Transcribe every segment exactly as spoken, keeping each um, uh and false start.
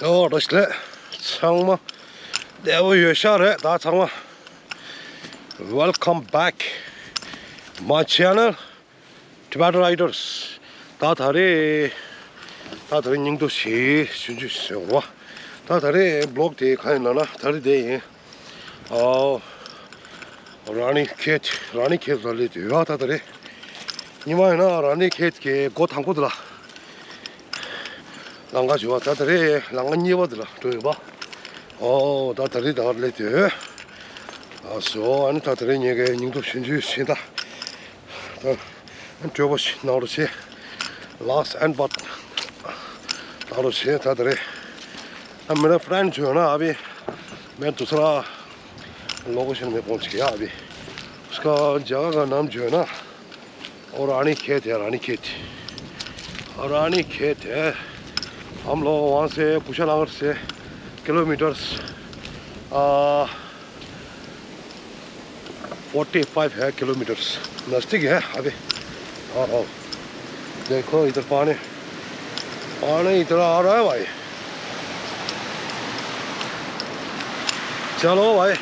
ཨོ་རེད་ལེ། ཚང་མ་བདེ་པོ་ཡོད་ཤག་རེད་ད་ཚང་མ། Welcome back my channel Tibetan Riders. ད་ད་རེས་ད་ད་རེས་སྙིང་སྟོབས་ཞེ་ཞུ་རྒྱུ་ཞིག་ཡོད་རེད་བ། ད་ད་རེས་བི་ལོག་དེ་གང་ཡིན་ལབ་ན་ད་རེས་དེ་ཡིན། ཨོ། ར་ནི་ཁེད། ར་ནི་ཁེད་ལ་སླེབས་དུས་ཡ་ད་ད་རེད། ཉི་མ་ཡིན་ན་ར་ནི་ཁེད་ཀྱི་སྒོ་དང་པོ་དེ་ལ་ལམ་ཁ་བྱུང་བ། ད་ད་རེད་ལམ་ཁ་གཉིས་པ་དེ་ལ་འགྲོ་ཡོད་པ། ཨོ་ད་ད་རེད་ད་སླེབས་དུས། ཨ་སོ་ཨ་ནི་ད་ད་རེད་ངས་ཀྱི་སྙིང་སྟོབས་ཞུ་རྒྱུ་ཞིག་ད། ད་སྤྲོ་པོ་ཞིག་གནང་རོགས་བྱེད། Last and but ད་རོགས་བྱེད་ད་ད་རེད། ད་मेरा फ्रेंड जो है ना अभी मैं दूसरा लोकेशन में पहुंच गया अभी। उसका जगह का नाम जो है ना, वो रानी खेत है, रानी खेत। रानी खेत है। हम लोग वहाँ से कुशानगर से किलोमीटर्स, आ, फोर्टी फ़ाइव है किलोमीटर्स, नज़दीक है अभी। हाँ, हाँ। देखो इधर पानी, पानी इतना आ रहा है भाई। चलो भाई।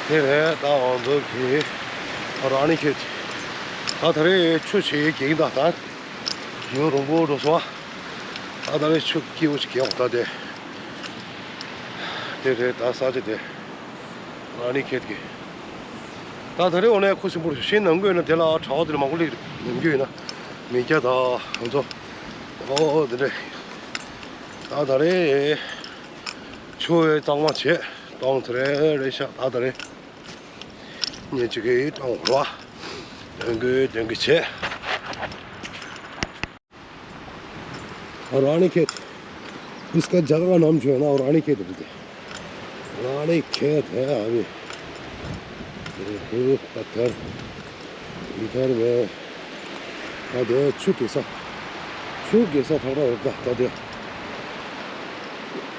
དེ་རེད་ད་ང་ཚོ་གི་ར་ནི་ཁེད། ད་ད་རེས་ཆུ་ཞིག་འགྱིང་ད་ད། ཡུན་རིང་པོ་འགྲོ་སོང་། ད་ད་རེས་ཆུ་སྐྱིད་པོ་ཞིག་འགྱིང་ད་དེ། དེ་རེད་ད་ས་ཆ་དེ། ར་ནི་ཁེད་ཀྱི། ད་ད་རེས་འོ་ནས་ཁུ་སིམ་པོ་ཞིག་ནང་དགོས་ན་དེ་ལ་གྲྭ་བ་དེ་ལ་མང་པོ་ལེགས་ནང་དགོས་ཡོད་ན། མི་སྐྱ་ད་ང་ཚོ། ཨོ་དེ་རེད། ད་ད་རེས། ཆུ་བའི་གཙང་མ་བྱེད་གཏོང་ཚེ་རེ་རེ་ཤག་ད་ད་རེ། ཉེ་ཆུ་གི་གཏོང་རོ། དོན་གི་དོན་གི་བྱེད། रानी खेत। इसका जगह का नाम जो है ना, वो रानी खेत बोलते हैं। रानी खेत है अभी। देखो, पत्थर। इधर में ད་དེ་ཆུ་གེ་ས། ཆུ་གེ་ས་ཐག་ར་འོག་ད་ད་དེ།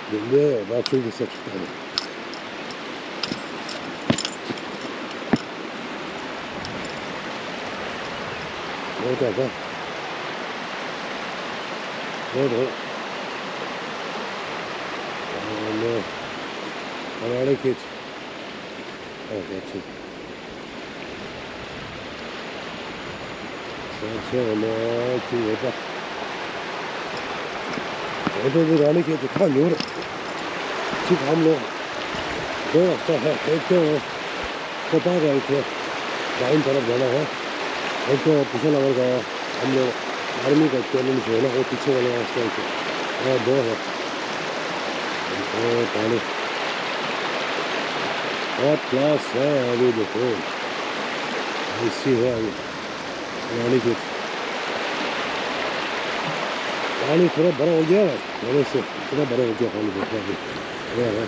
དེ་འདྲའི་འོག་ད་ཆུ་གེ་ས་ཆུ་ད་དེ། འོག་ད་ད། འོག་ད། ཨ་ནི། ཨ་ནི་ཁེ་ཆུ། ཨ་ཁེ་ཆུ། ས་ཆ་ལ་ཅི་ཡོད་པ། འོ་དེ་ནི་ར་ནི་ཁེ་ཆུ་ཐག་ཉུང་རེད། ཅི་ཁམ་ལོ། དེ་ལ་ས་ཧ་ཧེ་ཏོ། ཁོ་པ་ག་ཁེ། ལ་ཡིན་ད་ར་བ་ལ་ཧ། ཧེ་ཏོ་བུ་ཤ་ལ་བར་ག་ཨམ་ལོ། ཨར་མི་ག་ཅོ་ལུམ་ཇོ་ན་ཧོ་ཏི་ཆེ་བ་ལ་ཡང་སྟོན་ཏེ། ཨ་དོ་ཧ། ཨོ་ད་ནི། What class है अभी देखो। ऐसी है अभी। पानी के। पानी थोड़ा बड़ा हो गया है, पहले से थोड़ा बड़ा हो गया पानी देखो अभी। हाँ, हाँ।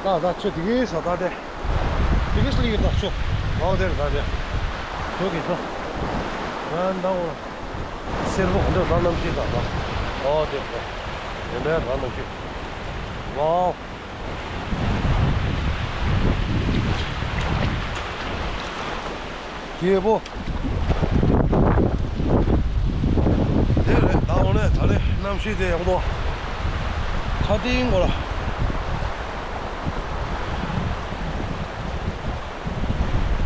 ད་ད་ཆུ་དེ་གིས་ས་ད་དེ། དེ་གིས་ལི་ད་ཆུ། ཨོ་དེར་ད་དེ། ཆུ་གིས་ད། ང་ད་འོ། སེར་པོ་འདི་ད་གནམ་གཤིས་ད་ད། ཨོ་དེ་ད། དེ་འདྲ་ད་གནམ་གཤིས། ཝའོ། རྒྱལ་པོ། དེ་རེད་ད། འོ་ནས་ད་རེས་གནམ་གཤིས་དེ་ཡག་པོ་འདུག་ཁ་ཏིང་གོ་ལ།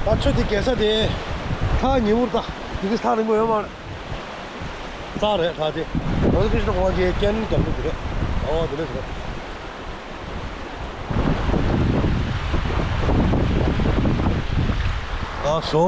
ད་ཆུ་དེ་རྒྱག་ས་དེ། ཐག་ཉེ་པོ་རེད་ད། དེ་གི་ཐག་རིང་པོ་ཡོད་མ་རེད། རྩྭ་རེད་ད་དེ། རོ་ཀི་ཤི་ན་ཝང་གི་རྐྱེན་རྒྱབ་ལུགས་དེ་རེད། ཨོ་དེ་འདྲ་ཞིག་རེད། ཨ་སོ།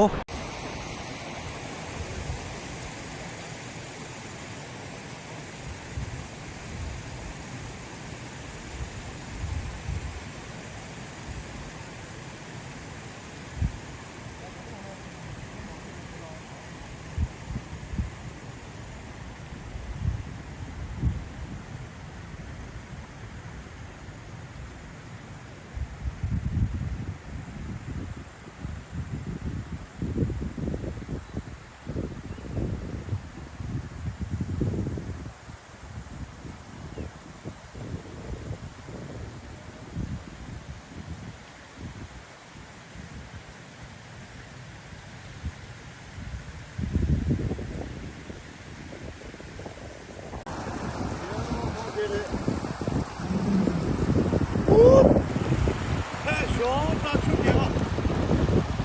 ཕེབས་ཤོག་ད་ཆུ་རྒྱག་ག་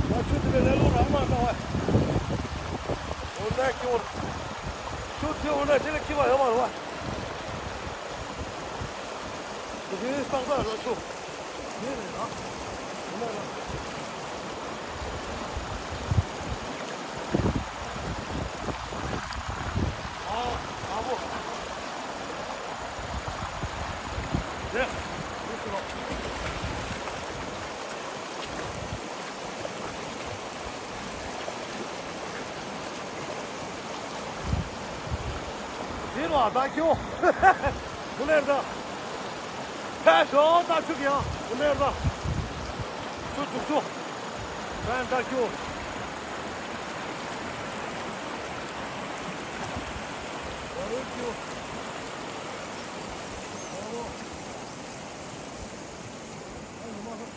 ད་ཆུ་དེ་ལས་ལོ་རང་མ་བཏང་བས། འོ་ན་ཁྱོད། ཆུ་ཚོད་འོ་ན་དེ་ལ་ཁྱི་བ་ཡོད་མ་རེད་བ། དེ་གིས་སྟག་སྟག་ར་ཆུ། དེ་རེད་ཨ། དེ་ན་ར། ཨ། དང་པོ། དེ། དེ་ཚུར་ལོག་དེ་ལ་ད་ཁྱོད། དེ་ལས་ད། ཕེབས་ཤོག་ད་ཆུ་གི་ཡང་དེ་ལས་ད། ཆུ་ཆུ་ཆུ། ཕན་ད་ཁྱོད། ཨོ་ཁྱོད། ཨོ། ཨ་ཡོད་མ་རེད།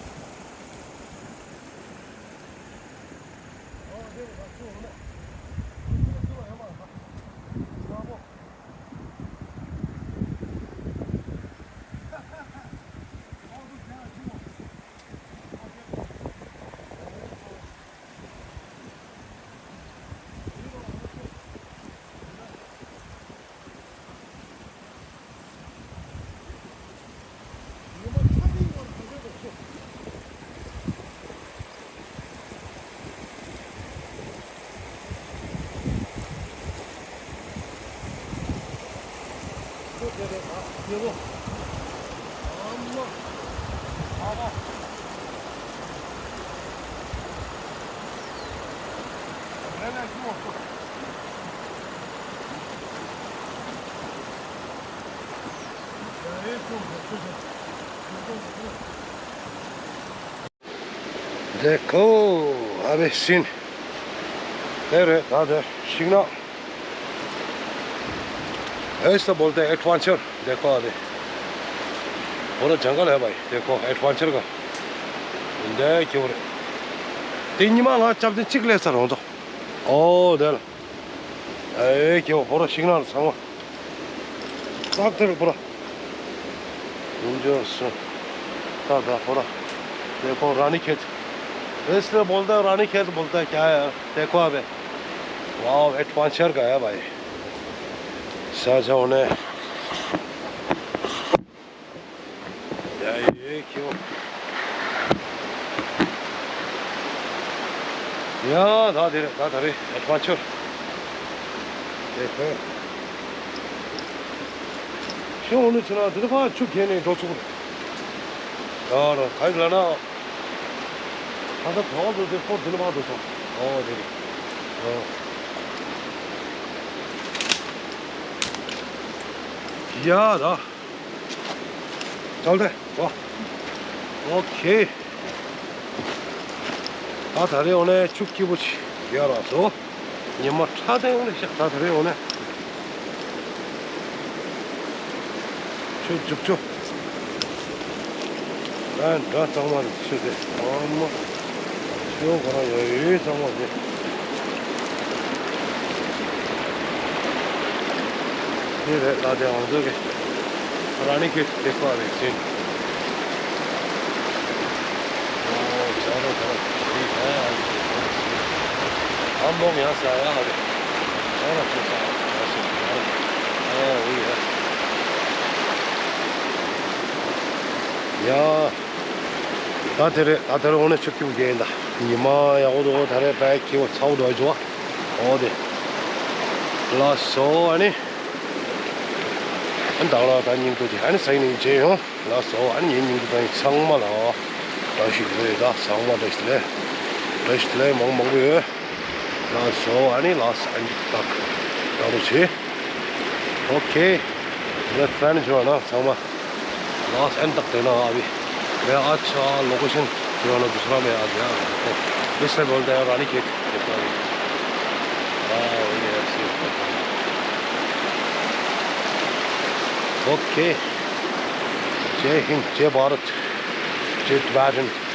देखो, अबे सीन। तेरे दादा, सीन। ऐसा बोलते हैं एडवेंचर। देखो अबे। पूरा जंगल है भाई, देखो एडवेंचर का। देखो रे। तीन मा ला चाप दे चिकले सर हो तो। ओ, दे ला। ए, क्यों? पूरा सिग्नल संग। साफ थे पूरा। जो स-, था, था, पूरा। देखो, रानी खेत। इसलिए बोलता है, रानी खेत बोलता है, क्या है? देखो अबे। वाह, एडवेंचर का है भाई। सजा होने। ཡ་ཡེ་ཁྱེའོ། ཡ་ད་དེ་རེད། ད་ད་རེད། ཨེ་ཕ་ཆོར། དེ་ཁོས། ཤོག་འོ་ནི་ཆུ་ན་དེ་ད་ཕ་ཆུ་གྱེས་ནས་འགྲོ་ཚུགས་རེད། ཡ་ར་ག་ཡི་ལ་ན། ད་ད་བ་འགྲོ་དེ་ཕོར་དེ་ནི་ཕ་འགྲོ་སོང་། ཨོ་དེ་རེད། ཨོ། ཡ་ད། ཅང་ཏེ་ཝ། ཨོ་ཁེ། ད་ད་རེས་འོ་ནས་ཆུ་སྐྱིད་པོ་ཞིག་ཡོད་ར་སོ། ཉི་མ་ཁྲ་ཐོན་འོ་ནས་ཤག་ད་ད་རེས་འོ་ནས། ཆུ་རྒྱུག་ཆུ། ཨ་འདྲ་གཙང་མ་རེད་ཆུ་དེ། ཨ་མ། ཆུ་ག་རང་ཡོད་ཡོད་གཙང་མ་རེད། དེ་རེད་ད། དེ་ང་ཚོ་གི་ར་ནི་ཁེ་དེ་ཁ་རེད་ཟིན། ཨོ་ཇ་རོ་ཇ་རོ་ཞི་ཧ་ཨ་ལི་ཁེ་ཁོ་ཟིན། ཨ་མོ་ཡང་ས་ཡ་ཧ་རེད། ཇ་རོ་ཁེ་ས་ཡ་ས་ཡ་ས་ཡ་ཨ་འོ་ཡ། ཡ། ད་དེ་རེད་ད། དེ་རེད་འོ་ན་ཆུ་སྐྱིད་པོ་རྒྱག་ཡིན་ད། ཉི་མ་ཡག་པོ་འདུག་ད་རེས་དཔེ་སྐྱིད་པོ་ཚ་པོ་འདུག་ཨ་ཅོ། འོ་དེ། ལགས་སོ་ཨ་ནི། ཨ་ནི་ད་ང་རང་ད་སྙིང་སྟོབས་དེ་ཨ་ནི་ས་ཡིན་ནས་མཇལ་ཡོང་། ལགས་སོ་ཨ་ནི་ངའི་སྙིང་སྟོབས་ད་ཡིན་ཚང་མ་ལ། བཀྲ་ཤིས་བདེ་ལེགས་ད། ཚང་མ་བཀྲ་ཤིས་བདེ་ལེགས། བཀྲ་ཤིས་བདེ་ལེགས་མང་མང་པོ་ཡོད། ལགས་སོ་ཨ་ནི་ལགས་སོ་ཨ་ནི་ད་ད་རུ་ཆེ། ཨོ་ཁེ། ལེ་ཕན་ཇོ་ན་ཚང་མ། ལགས་སོ་ཨན་ཏག་དེ་ན་ཨ་བི། ལེ་ཨ་ཆ་ལོ་ཀེ་ཤན་ཇོ་ན་དུ་སུ་ར་མེ་ཨ་ཛི་ཨ། ལེ་སེ་བོལ་ཏེ་ར་ནི་ཁེ་ཁེ་ཏ་བི། ཨ་ཝི་ཨ་སི། ཨོ་ཁེ། ཇེ་ཧིན་ཇེ་བྷ་རད། ཇེ་ཏི་བྷ་ཊན།